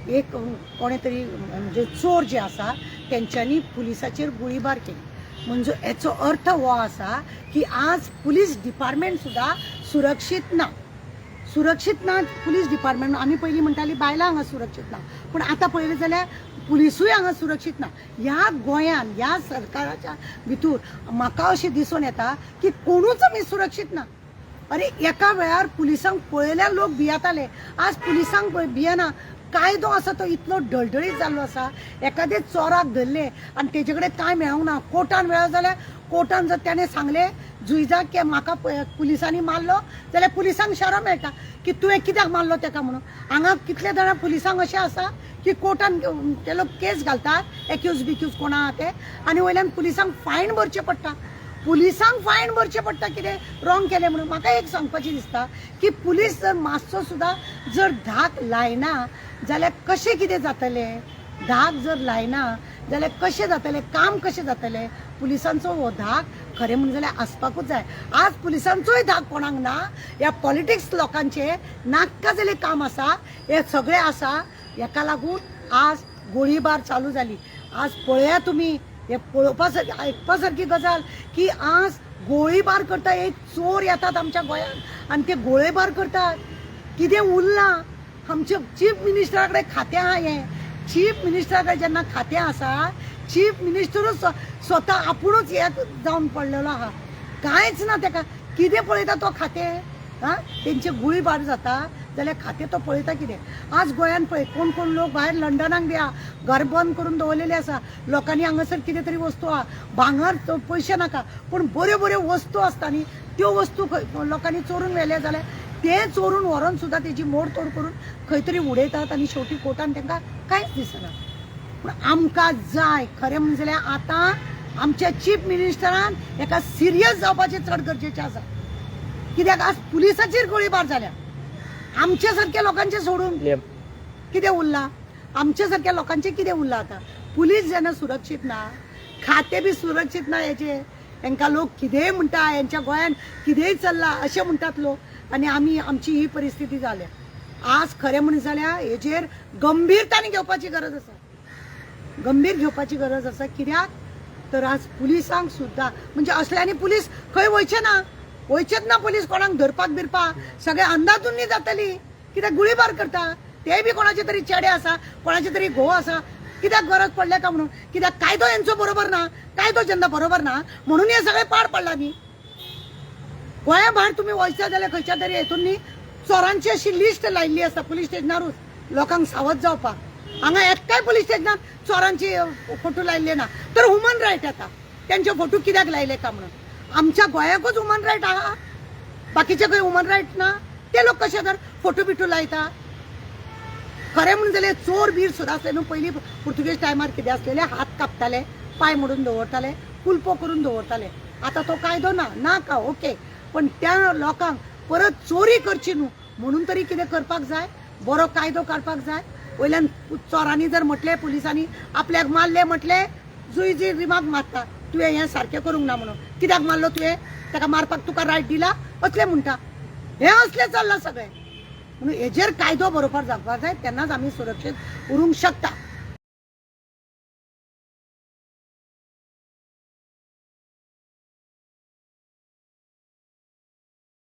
एक कोणे तरी म्हणजे चोर जे आसा तेंच्यांनी पुलिसाचेर गोळीबार केली. म्हणजे हेचो अर्थ हो आसा की आज पुलीस डिपार्टमेंट सुद्दां सुरक्षीत ना, सुरक्षीत ना पुलीस डिपार्टमेंट. आमी पयलीं म्हणटाली बायलां हांगा सुरक्षीत ना, पूण आतां पळयलें जाल्यार पुलिसूय हांगा सुरक्षीत ना. ह्या गोंयान ह्या सरकाराच्या भितूर म्हाका अशें दिसून येता की कोणूच आमी सुरक्षीत ना. अरे एका वेळार पुलिसांक पळयल्यार लोक भियेताले, आज पुलिसांक भियेना. कायदो आसा तो इतलो डळडळीत जाल्लो आसा. एखादे चोराक धरले आनी तेजे कडेन कांय मेळोंक ना, कोर्टान मेळत जाल्यार कोर्टान जर तेणें सांगलें जुईजाक की म्हाका पुलिसांनी मारलो जाल्यार पुलिसांक शरम मेळटा की तुवें कित्याक मारलो तेका म्हणून. हांगा कितले जाणां पुलिसांक अशें आसा की कोर्टान ते लोक केस घालतात एक्यूज बिक्यूज कोण आहा ते, आनी वयल्यान पुलिसांक फायन भरचें पडटा. पुलिसांक फायन भरचें पडटा कितें रॉंग केलें म्हणून. म्हाका एक सांगपाचें दिसता की पुलीस जर मातसो सुद्दां जर धाक लायना जाल्यार कशें कितें जातलें? धाक जर लायना जाल्यार कशें जातलें? काम कशें जातलें? पुलिसांचो हो धाक खरें म्हणून जाल्यार आसपाकूच जाय. आज पुलिसांचोय धाक कोणाक ना. ह्या पॉलिटिक्स लोकांचें नाक्का जाल्लें काम आसा, हें सगळें आसा. हेका लागून आज गोळीबार चालू जाली. आज पळया तुमी, हे पळोवपा सारकी आयकपा सारकी गजाल की आज गोळीबार करता. एक चोर येतात आमच्या गोंयांत आनी ते गोळीबार करतात. कितें उरलां? आमच्या चीफ मिनिस्टरा कडेन खातें आहा. हें चीफ मिनिस्टरा कडेन जेन्ना खातें आसा, चीफ मिनिस्टरूच स्वता आपुणूच हे जावन पडलेलो आहा. कांयच ना तेका. कितें पळयता तो खातें? आं, तेंचे गुळीबार जाता जाल्यार खातें तो पळयता कितें? आज गोंयांत पळय कोण कोण लोक भायर लंडनाक बी आहा, घर बंद करून दवरलेले आसा लोकांनी. हांगासर कितें तरी वस्तू आहा, भांगर पयशे नाका, पूण बऱ्यो बऱ्यो वस्तू आसता न्ही, त्यो वस्तू लोकांनी चोरून व्हेले जाल्यार ते चोरून व्हरोन सुद्दां तेजी मोडतोड करून खंय तरी उडयतात आनी शेवटी कोर्टान तांकां कांयच दिसना. पूण आमकां जाय खरें म्हणून जाल्यार आतां आमच्या चीफ मिनिस्टरान हेका सिरियस जावपाचें चड गरजेचें आसा. कित्याक आज पुलिसाचेर गोळीबार जाल्या. आमच्या सारक्या लोकांचे सोडून कितें उरलां? आमच्या सारक्या लोकांचें कितें उरलां? आतां पुलीस जेन्ना सुरक्षीत ना, खातें बी सुरक्षीत ना हेजें, हेंकां लोक कितेंय म्हणटा, हेंच्या गोंयांत कितेंय चल्लां अशें म्हणटात लोक, आनी आमी आमची ही परिस्थिती जाल्या. आज खरें म्हणून जाल्यार हेजेर गंभीरताने घेवपाची गरज आसा, गंभीर घेवपाची गरज आसा. कित्याक तर आज पुलिसांक सुद्दां म्हणजे असल्यांनी पुलीस खंय वयचे ना, वयचेच ना पुलीस कोणाक धरपाक बिरपाक. सगळे अंदाजून जातली. कित्याक गुळीबार करता ते बी कोणाचे तरी चेडे आसा, कोणाचे तरी घोव आसा. कित्याक गरज पडल्या का म्हणून? कित्याक कायदो हेंचो बरोबर ना. कायदो जेन्ना बरोबर ना म्हणून हे सगळे पाड पडला न्ही. गोंया भायर तुमी वयता जाल्यार खंयच्या तरी हेतून न्ही चोरांची अशी लिस्ट लायिल्ली आसता पुलीस स्टेशनारूच लोकांक सावध जावपाक. हांगा एककाय पुलीस स्टेशनार चोरांची फोटो लायिल्ले ना. तर ह्युमन रायट येता, तेंचे फोटो कित्याक लायले का म्हणून. आमच्या गोंयाकूच ह्युमन रायट आहा, बाकीचे खंय ह्युमन रायट ना. ते लोक कशे तर फोटो बिटो लायता? खरें म्हणून जाल्यार चोर बीर सुद्दां आसले न्हू पयलीं पुर्तुगेज टायमार कितें आसलेले, हात कापताले, पांय मोडून दवरताले, कुलपो करून दवरताले. आतां तो कायदो ना, नाका ओके, पण त्या लोकांक परत चोरी करची न्हू म्हणून तरी कितें करपाक जाय, बरो कायदो काडपाक जाय. वयल्यान चोरांनी जर म्हटलें पुलिसांनी आपल्याक मारले म्हटलें, जुईजी रिमार्क मारता तुवें हें सारकें करूंक ना म्हणून. कित्याक मारलो तुवें? ताका मारपाक तुका रायट दिला असलें म्हणटा. हें असलें चल्लां सगळें. म्हणून हेजेर कायदो बरोबर जावपाक जाय, तेन्नाच आमी सुरक्षीत उरूंक शकता.